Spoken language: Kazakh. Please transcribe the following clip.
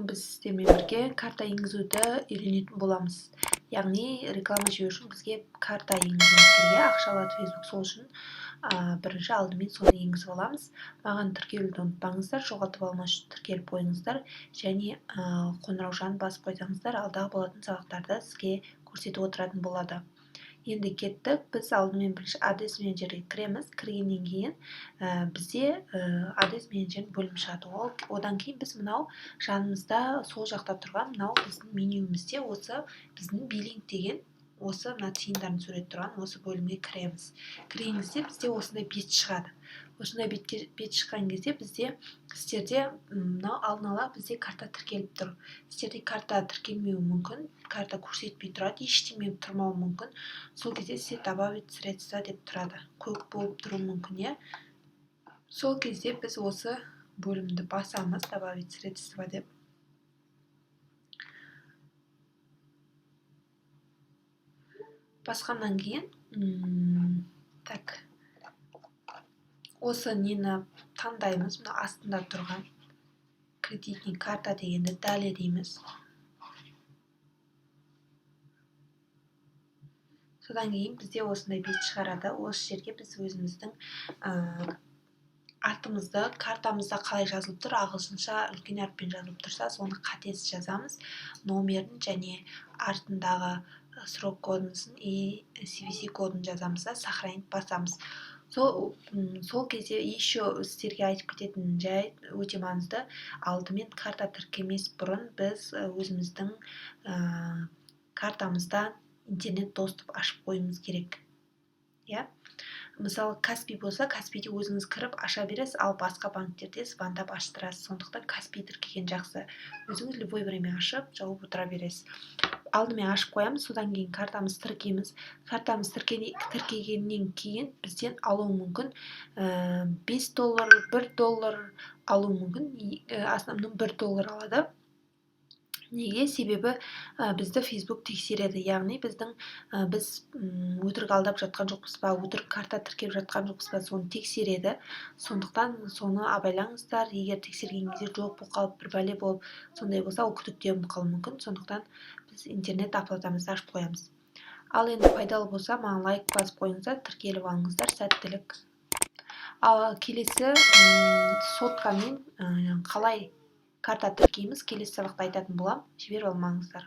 Бүгін біз сіздермен бірге карта енгізуді үйренетін боламыз. Яғни реклама жіберу үшін бізге карта енгізуіміз керек, иә, ақша алады Facebook. Сол үшін бірінші алдымен соны енгізіп аламыз. Маған тіркелуді ұмытпаңыздар, жоғалтып алмас үшін тіркеліп қойыңыздар және қоңыраушаны басып қойсаңыздар, алдағы болатын сабақтарды сізге көрсетіп отыратын болады. Енді кеттік. Біз алдымен бірінші адрес менеджерге кіреміз. Кіргеннен кейін бізде адрес менеджердің бөлімі шығады. Ол одан кейін біз мынау жанымызда, сол жақта тұрған мынау біздің менюмізде осы біздің биллинг деген, осы мына тиындардың суреті тұрған осы бөлімге кіреміз. Кірген кезде бізде осындай бет шығады. Осындай бетке, бет шыққан кезде бізде, сіздерде мынау алдын ала бізде карта тіркеліп тұр. Сіздерде карта тіркелмеуі мүмкін, карта көрсетпей тұрады, ештеме тұрмауы мүмкін. Сол кезде сізде «Добавить средства» деп тұрады, көк болып тұруы мүмкін, иә. Сол кезде біз осы бөлімді басамыз, «Добавить средства» деп. Басқаннан кейін, так, осы нені таңдаймыз, мына астында тұрған «Кредитный карта» дегенді. «Далее» дейміз. Содан кейін бізде осындай бет шығарады. Осы жерге біз өзіміздің атымызды, картамызда қалай жазылып тұр, ағылшынша үлкен әріппен жазылып тұрса, соны қатесіз жазамыз, номерін және артындағы срок кодын и CVC кодын жазамыз да, «Сохранить» басамыз. Сол кезде еще сіздерге айтып кететін жайт, өте маңызды: алдымен карта тіркемес бұрын біз өзіміздің картамызда интернет доступ ашып қоюымыз керек, иә. Мысалы, Каспи болса, Каспиде өзіңіз кіріп аша бересіз, ал басқа банктерде звондап аштырасыз. Сондықтан Каспи тіркеген жақсы, өзіңіз любой время ашып жауып отыра бересіз. Алдымен ашып қоямыз, содан кейін картамызды тіркейміз. Картамызды тіркегеннен кейін бізден алуы мүмкін 5 доллар, 1 доллар алуы мүмкін. Основном 1 доллар алады. Неге? Себебі бізді Facebook тексереді, яғни біздің біз өтірік алдап жатқан жоқпыз ба, өтірік карта тіркеп жатқан жоқпыз ба, соны тексереді. Сондықтан соны абайлаңыздар. Егер тексерген кезде жоқ болып қалып, бір бәле болып, сондай болса, ол күдіктеніп қалуы мүмкін. Сондықтан біз интернет оплатамызды ашып қоямыз. Ал енді пайдалы болса, маған лайк басып қойыңыздар, тіркеліп алыңыздар. Сәттілік! Ал келесі соткамен қалай карта тіркейміз, келесі сабақта айтатын боламын, жіберіп алмаңыздар.